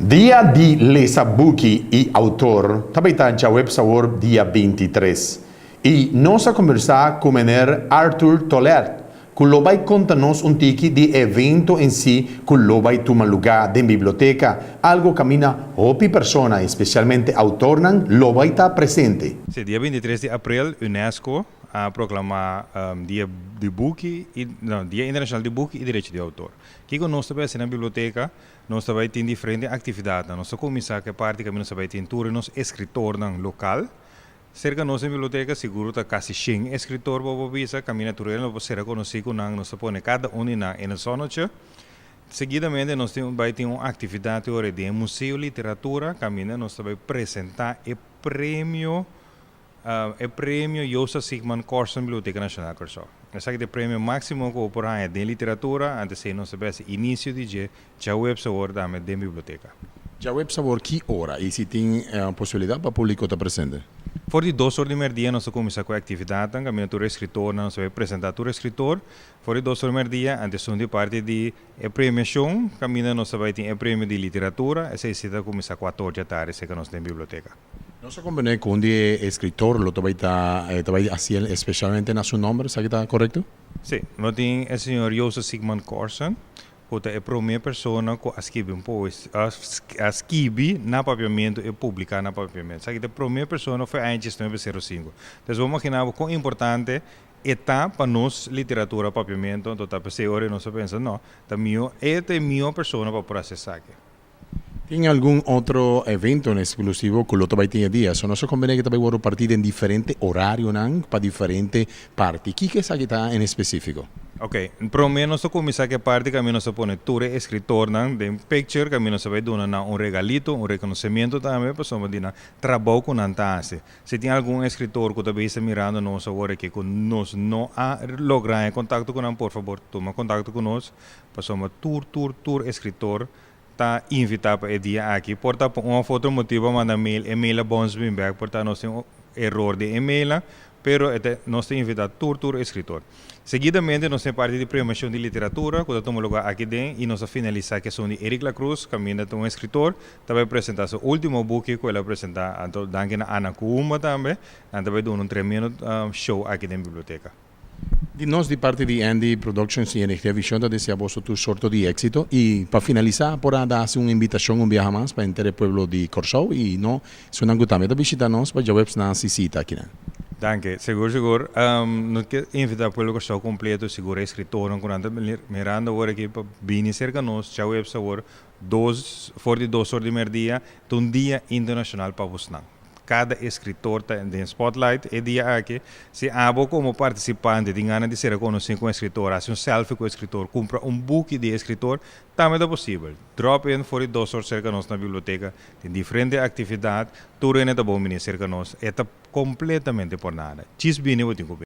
Dia di Lesa Buki i Outor tambe ta djaweps awor, dia 23. I nos a kombersá ku meneer Arthur Tolet, ku lo bai konta nos un tiki di evento en si ku lo bai tuma lugá den biblioteka, algu kaminda hopi persona, espesialmente outornan, lo bai ta presente. Si, dia 23 di aprel, UNESCO a proklamá Dia di Buki, i, no, Dia Internashonal di Buki i Derecho di Outor. Kiko nos ta hasi na biblioteka? Nos ta bai tin diferente aktividat. Nos ta kuminsá ku e parti ku nos ta bai tin tur nos eskritornan lokal. Serka nos den biblioteka, sigur ta kasi 100 eskritor bo bisa, kaminda tur nan por ser konosí ku nan, nos ta pone kada un di nan in het zonnetje. Seguidamente nos bai tin un aktividat di Museo Literatura, kaminda nos ta bai presentá e premio Joseph Sickman Corsen Biblioteka Nashonal Kòrsou. Esaki ta e premio máksimo ku por haña di literatura, anto nos ta bai inisio di djaweps awor tambe den biblioteka. Djaweps awor ki ora? I si tin posibilidat pa públiko ta presente? For di 2 or di mèrdia nos ta kuminsá ku e aktividat, kaminda tur eskritor, nos ta bai presentá tur eskritor. For di 2 or di mèrdia, anto di parti di e premiashon, kaminda nos ta bai tin e premio di literatura, esei ta kuminsá 4 di atardi, serka nos den biblioteka. Nos a komprondé ku un eskritor lo bai ta bai hasi espesialmente na su nòmber, esaki ta korekto? Si, nos tin e señor Joseph Sickman Corsen, ku ta e promé persona ku a skirbi un poesia, a skirbi na papiamentu i publiká na papiamentu. Esaki ta e promé persona for di aña 1905. Anto, ban imaginá kon importante ta pa nos literatura papiamentu, anto ta pensá, ora nos a pensa, no, ta mihó, e ta e mihó persona pa hasi esaki. Tin algun otro evento eksklusivo ku lo bai tin dia? So nos a kombiná ku tambe lo parti den diferente orarionan pa diferente parti. Kiko esaki ta en espesífiko? Ok, promé nos ta kuminsá ku e parti ku nos ta pone tur eskritornan den picture, ku nos ta bai duna un regalito, un rekonosementu tambe, pa di nan trabou ku nan ta hasi. Si tin algun eskritor ku ta mirando nos awor aki ku nos no a logra kontakto ku nan, por fabor, tuma kontakto ku nos, pa tur tur tur eskritor ta invitá pa e dia aki. Por ta pa un òf otro motibu manda mail, e-mail a bounce back, por ta nos tin eror di e-mail, pero nos ta invitá tur tur eskritor. Seguidamente nos tin parti di premiashon di literatura, ku ta tuma lugá aki den, i nos ta finalisá ku esun di Eric La Cruz, kaminda un eskritor, tambe presentá su último buki ku el a presentá, anto danki na Ana Kuumba tambe, nan tambe duna un tremendo show aki den biblioteka. Di nos, di parti di Andy Productions i NG Vision, ta deseá boso tur sorto di éksito. I pa finalisá, por duna un invitashon un biaha mas pa henter pueblo di Kòrsou i no, esnan ku tambe ta bishitá nos pa djaweps nan sita aki. Danki, sigur sigur. Nos ke invitá pueblo Kòrsou kompleto, sigur eskritornan ku ta mirando awor aki pa bini serka nos, djaweps awor, for di 2 or di mèrdia, un dia internashonal pa boso. Kada eskritor ta den spotlight e dia aki. Si abo komo partisipante tin gana di ser konosí ku eskritor, hasi un selfie ku eskritor, kumpra un buki di eskritor, tambe ta posibel. Drop in for di 2 or serka nos na biblioteka, tin diferente aktividat, tur hende ta bon bini serka nos, e ta kompletamente por nada. Djis bini bo tin ku.